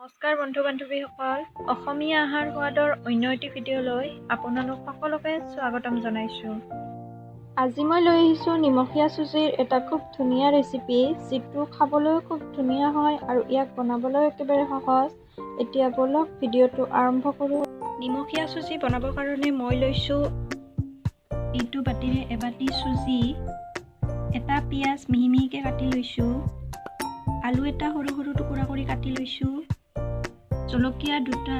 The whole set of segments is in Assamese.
নমস্কাৰ বন্ধু বান্ধৱীসকল, অসমীয়া আহাৰ সোৱাদৰ অন্য এটি ভিডিঅ'লৈ আপোনালোক সকলোকে স্বাগতম জনাইছোঁ। আজি মই লৈ আহিছোঁ নিমখীয়া চুজিৰ এটা খুব ধুনীয়া ৰেচিপি, যিটো খাবলৈও খুব ধুনীয়া হয় আৰু ইয়াক বনাবলৈ একেবাৰে সহজ। এতিয়া ব'লক ভিডিঅ'টো আৰম্ভ কৰোঁ। নিমখীয়া চুজি বনাবৰ কাৰণে মই লৈছোঁ এইটো বাতিৰে এবাতি চুজি, এটা পিঁয়াজ মিহি মিহিকৈ কাটি লৈছোঁ, আলু এটা সৰু সৰু টুকুৰা কৰি কাটি লৈছোঁ, জলকীয়া দুটা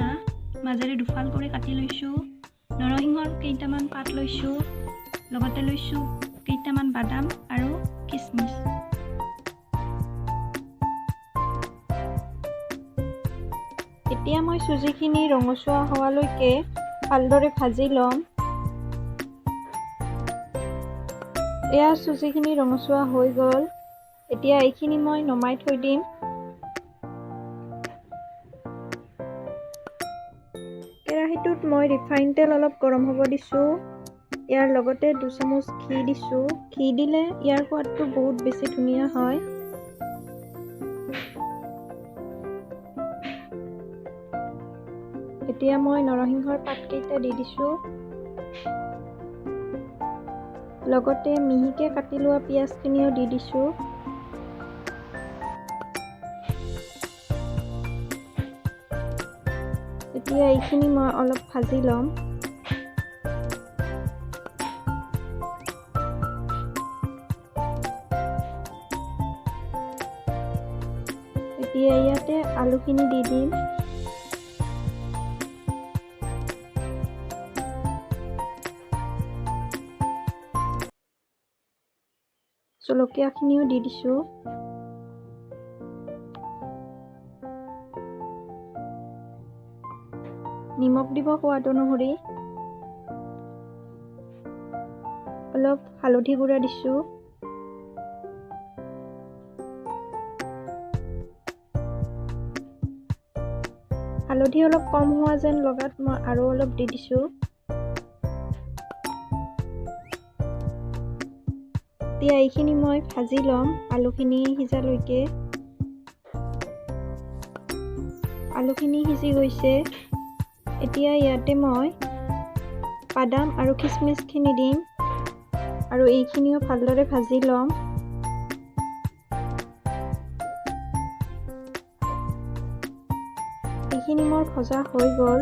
মাজেৰে দুফাল কৰি কাটি লৈছোঁ, নৰসিংহৰ কেইটামান পাত লৈছোঁ, লগতে লৈছোঁ কেইটামান বাদাম আৰু খিচমিচ। এতিয়া মই চুজিখিনি ৰঙচুৱা হোৱালৈকে ভালদৰে ভাজি ল'ম। এয়া চুজিখিনি ৰঙচুৱা হৈ গ'ল। এতিয়া এইখিনি মই নমাই থৈ দিম। কেৰাহীটোত মই ৰিফাইন তেল অলপ গৰম হ'ব দিছোঁ। ইয়াৰ লগতে 2 চামুচ ঘি দিছোঁ। ঘি দিলে ইয়াৰ সোৱাদটো বহুত বেছি ধুনীয়া হয়। এতিয়া মই নৰসিংহৰ পাতকেইটা দি দিছোঁ, লগতে মিহিকৈ কাটি লোৱা পিঁয়াজখিনিও দি দিছোঁ। এতিয়া এইখিনি মই অলপ ভাজি ল'ম। এতিয়া ইয়াতে আলুখিনি দি দিম। জলকীয়াখিনিও দি দিছোঁ। নিমখ দিব সোৱাদ অনুসৰি। অলপ হালধি গুড়া দিছোঁ। হালধি অলপ কম হোৱা যেন লগাত মই আৰু অলপ দি দিছোঁ। এতিয়া এইখিনি মই ভাজি ল'ম আলুখিনি সিজালৈকে। আলুখিনি সিজি গৈছে। এতিয়া ইয়াতে মই বাদাম আৰু খিচমিচখিনি দিম আৰু এইখিনিও ভালদৰে ভাজি ল'ম। এইখিনি মোৰ ভজা হৈ গ'ল।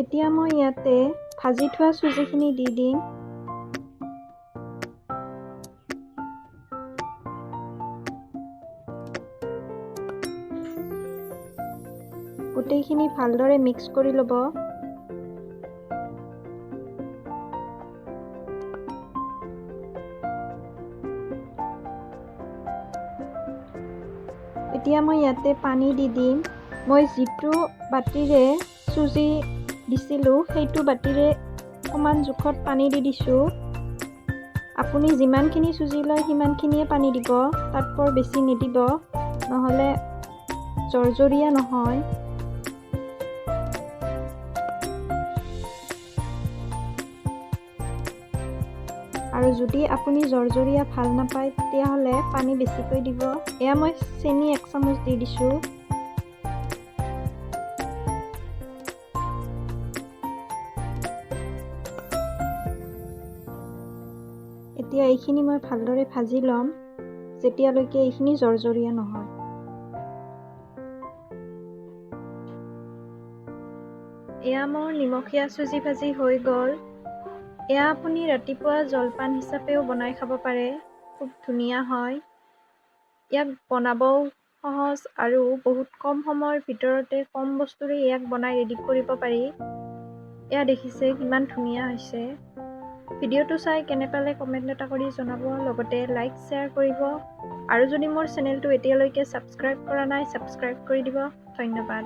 এতিয়া মই ইয়াতে ভাজি থোৱা চুজিখিনি দি দিম। গোটেইখিনি ভালদৰে মিক্স কৰি ল'ব। এতিয়া মই ইয়াতে পানী দি দিম। মই যিটো বাতিৰে চুজি দিছিলোঁ, সেইটো বাতিৰে সমান জোখত পানী দি দিছোঁ। আপুনি যিমানখিনি চুজি লয়, সিমানখিনিয়ে পানী দিব, তাতকৈ বেছি নিদিব, নহ'লে জৰজৰীয়া নহয়। আৰু যদি আপুনি জৰজৰীয়া ভাল নাপায়, তেতিয়াহ'লে পানী বেছিকৈ দিব। এয়া মই চেনি 1 চামুচ দি দিছোঁ। এতিয়া এইখিনি মই ভালদৰে ভাজি ল'ম, যেতিয়ালৈকে এইখিনি জৰজৰীয়া নহয়। এয়া মোৰ নিমখীয়া চুজি ভাজি হৈ গ'ল। এয়া আপুনি ৰাতিপুৱা জলপান হিচাপেও বনাই খাব পাৰে, খুব ধুনীয়া হয়। ইয়াক বনাবও সহজ আৰু বহুত কম সময়ৰ ভিতৰতে কম বস্তুৰে ইয়াক বনাই ৰেডি কৰিব পাৰি। এয়া দেখিছে, কিমান ধুনীয়া হৈছে। ভিডিঅ'টো চাই কেনে পালে কমেণ্ট এটা কৰি জনাব, লগতে লাইক, শ্বেয়াৰ কৰিব আৰু যদি মোৰ চেনেলটো এতিয়ালৈকে ছাবস্ক্ৰাইব কৰা নাই, ছাবস্ক্ৰাইব কৰি দিব। ধন্যবাদ।